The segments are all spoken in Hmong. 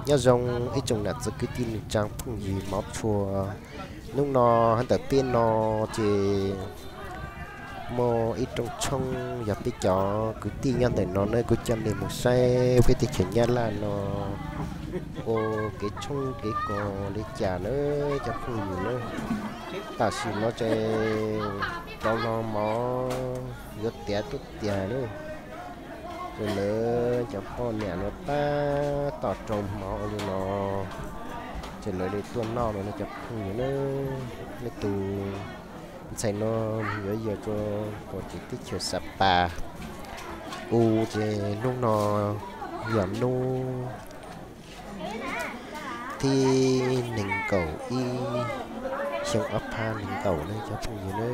Nyob zoo ib tsoom nam txiv kwv tij neej tsaa phooj ywg hmov tshua. Hnub no hab ntawm peb no ces muaj ib rooj tshoob yog peb cov kwv tij nyob ntawm no na, kuv coj nej mus saib peb teb chaws Nyab Laj no ua kev tshoob kev kos li cas na cov phooj ywg na. Tam sim no ces rau lo mov yuav tiav tuaj tiag na. Ces lawv cov poj niam no tab tom rau mov ua li no, ces lawv li tuaj noj no na cov phooj ywg na. Nej tus ntxhais no yuav yog rau pem teb chaws Xa Pas u, ces hnub no yog hnub thib nees nkaum ib xyoo ob phav nees nkaum na cov phooj ywg na.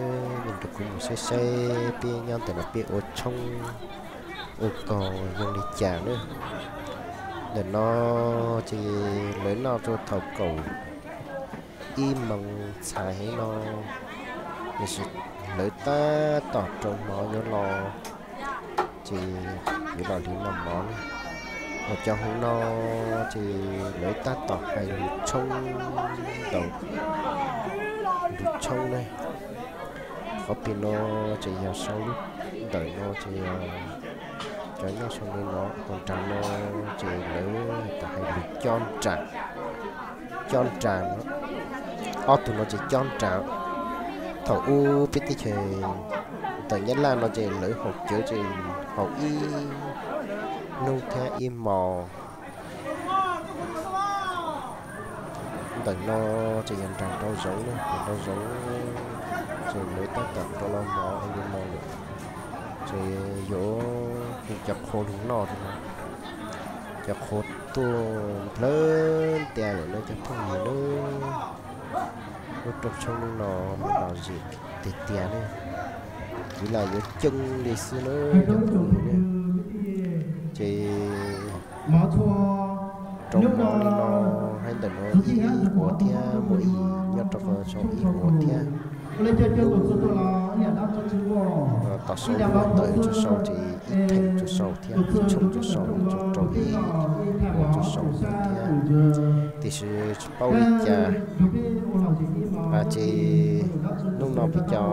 Nej nrog kuv mus saib saib peb nyob ntawm no peb ua tshoob ua kos zoo li cas na. Ntawm no ces lawv noj rau thaum kaum ib moos txhais heev no, tiam sis lawv tab tom rau mov yuav los, ces yuav los li noj mov na. Los cov hmoov no ces lawv tab tom hais lus tshoob ntawm lub tshoob na. Qhov pem no ces yog sau lub, ntawm no ces yog cov nyob sau li no, hos nram no ces lawv tab tom hais lus cob nras, cob nras no. Ob tug no ces cob nras. Thaum ub peb teb chaws ntawm Nyab Laj no ces lawv haus cawv ces haus ib hnub thiab ib hmos. Ntawm no ces yog nram nraum zoov na, nram nraum zoov ces lawv tab tom rau los mov ua li no lawm. Ces yuav hu cov qhua los noj no, cov qhua tuaj nplawg ntias lawm na cov phooj ywg na. Lub rooj tshoob hnub no muaj lom zem tiag tiag ne, kuv lam yuav cooj li xwb na cov phooj ywg na. Ces rau mov li no, hab ntawm no ib ua thiab, muaj ib nyob rau qhov saum ib ua thiab. Tom saum ntawm tsuas sau ces ib theem tsuas sau thiab, ib tshooj tsuas sau tsuas rau ib ua tsuas sau thiab. Tiam sis tsis paub li cas, ces hnub no peb cov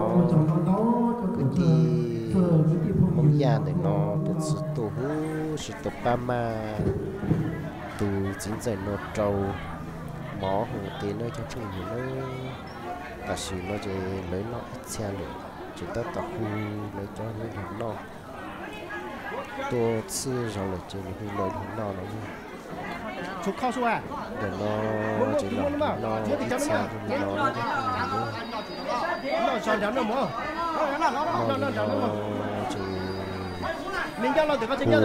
kwv tij Hmoob Yaj ntawm no tus txwv tuaj huv si tau pab maj tus txiv ntxawm no rau mov hauv tes na cov phooj ywg na. Tam sim no ces lawv noj ib txhia lawm, ces tab tom hu lawv cov lwm noj. Tuaj txhij zog lawm ces nws hu lawv lug noj no. Ntawm no ces los noj ib txhia lug no, noj li no ces hu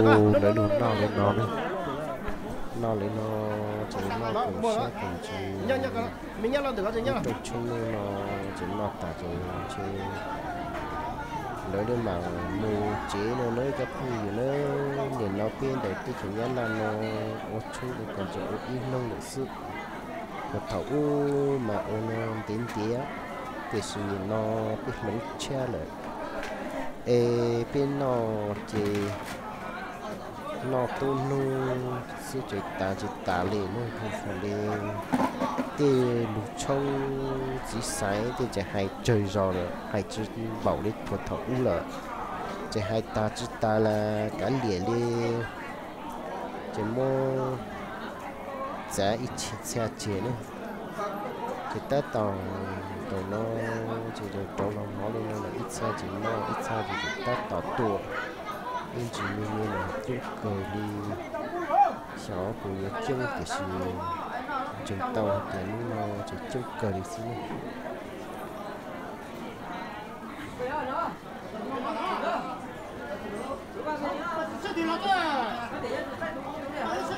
lawv lug noj li no, noj li no ces noj koom siab koom ntsws. Lub rooj tshoob no ces noj tas ces ntshe lawv li mam mus tsev no na cov phooj ywg na. Nim no peb ntawm teb chaws Nyab Laj no ua tshoob ua kos ces ua ib hnub lawm xwb. Puag thaum ub mas ua no ntev ntiav, tiam sis nim no peb hloov tshiab lawm, es peb noj ces noj tub hnub xwb ces tas ces tas li na. Hu hais li tej lug tshoob txiv xaiv tej ces hais tsawg zog lawm, hais tsis npaum li puag thaum ub lawm, ces hais tas tsis tas las kav liam li, ces muab txav ib txhia tseg na. Ces tab tom ntawm no ces rau los mov li no los ib txhia ces noj, ib txhia ces tab tom tuaj, ib ntsis me me los coob kawg li. Xyov puas yuav coob tiam sis ntseeg tau hais tias hnub no ces coob kawg li xwb na.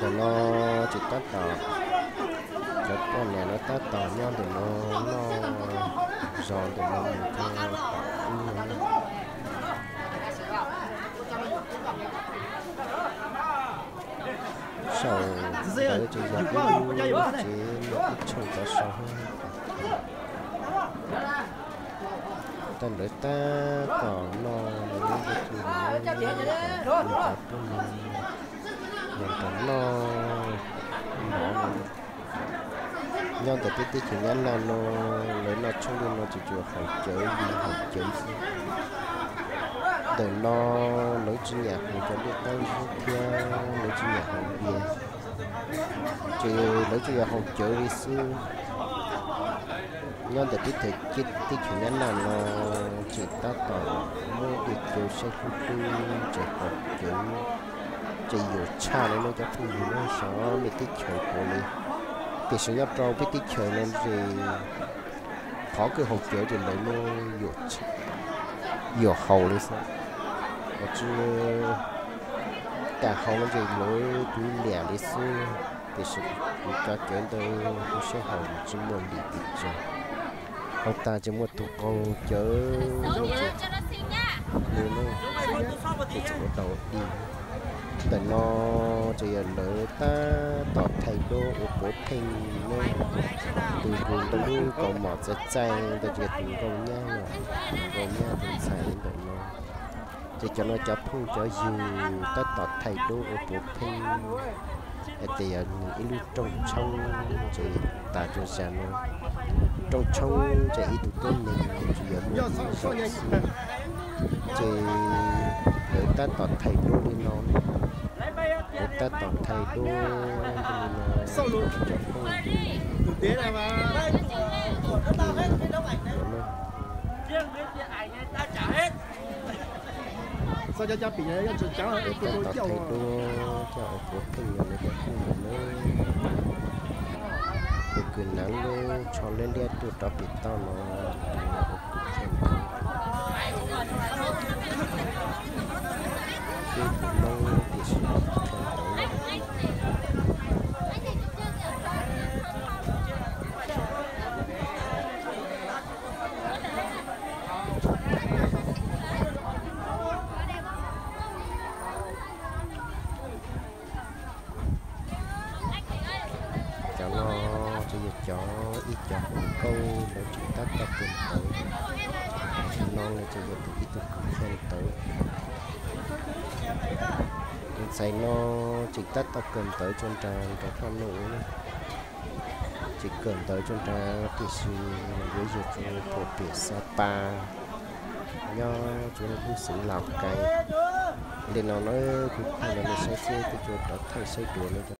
Ntawm no ces tab tom, cov poj niam no tab tom nyob ntawm no noj zog ntawm no mus rau tom ub no. Saum ntawd ces yog ib lub tsev noj ib tshooj cov sau. Tag ntawd tab tom noj, noj ib lub tsev noj, noj ib lub tsev noj, noj Nyob ntawm peb teb chaws Nyab Laj no, lawv noj tshoob li no tsuas tsuas haus cawv li haus cawv xwb. Ntawm no lawv tsis nyiam haus cov liaj qab zeb thiab lawv tsis nyiam haus npias, ces lawv tsuas yog haus cawv li xwb. Nyob ntawm teb chaws, teb chaws Nyab Laj no tseem tab tom muab dej cawv saib hlub hlub, tseem haus cawv, tseem yuam tshaj li nej cov phooj ywg nyob xyov nej teb chaws puas li. Tiam sis nyob rau peb teb chaws no ces qhov kawg haus cawv ces lawv muab yuam haus li xwb, tsis tas haus no ces lawv twb liam li xwb. Tiam sis kuv cov cawv ntawd kuv saib haus tsis muaj lim pes tsawg, haus tas tsis muaj tus qaug cawv li no, ces tseem ua dog ua dig. Ntawm no ces yog lawv tab tom thaij duab ua puav pheej ne, tus tus ntoo lub kaus mom txaij txaij ntawd ces yog tus nkauj nyab, tus nkauj nyab tus ntxhais ntawm no. Ces cov no cov phooj cov ywg tab tom thaij duab ua puav pheej, hais tias yog nws ib lub rooj tshoob ces tas rau zag no. Rooj tshoob ces ib tug tuab neeg tsuas yog muaj ib zaug xwb, ces lawv tab tom thaij duab li no, lawv tab tom thaij duab li no, cov phooj ywg tab tom thaij duab coj ua puav pheej yog lawv cov phooj ywg na. Tus kwv Nav Lub tsho liab liab tuaj rov pem toj no, tus no ua kwv Thaj Ntawd, twb tus noob tiam sis ua kwv Thaj Ntawd. Cov no ces yog cov ib cov hluas nkauj lawv tseem tab tom kawm ntawv, no lawv ces yog tus ib tug kwv Thaj Ntawd. Tus ntxhais no tseem tab tom kawm ntawv tso nrag nrog poj niam, tseem kawm ntawv tso nrag tiam sis yuav yug txog pem Xab Pas, nyob tsuas lub xeev Laus Kais. Li no na, kuv thaij rau nej saib thiab kuv yuav rov thaij saib dua na.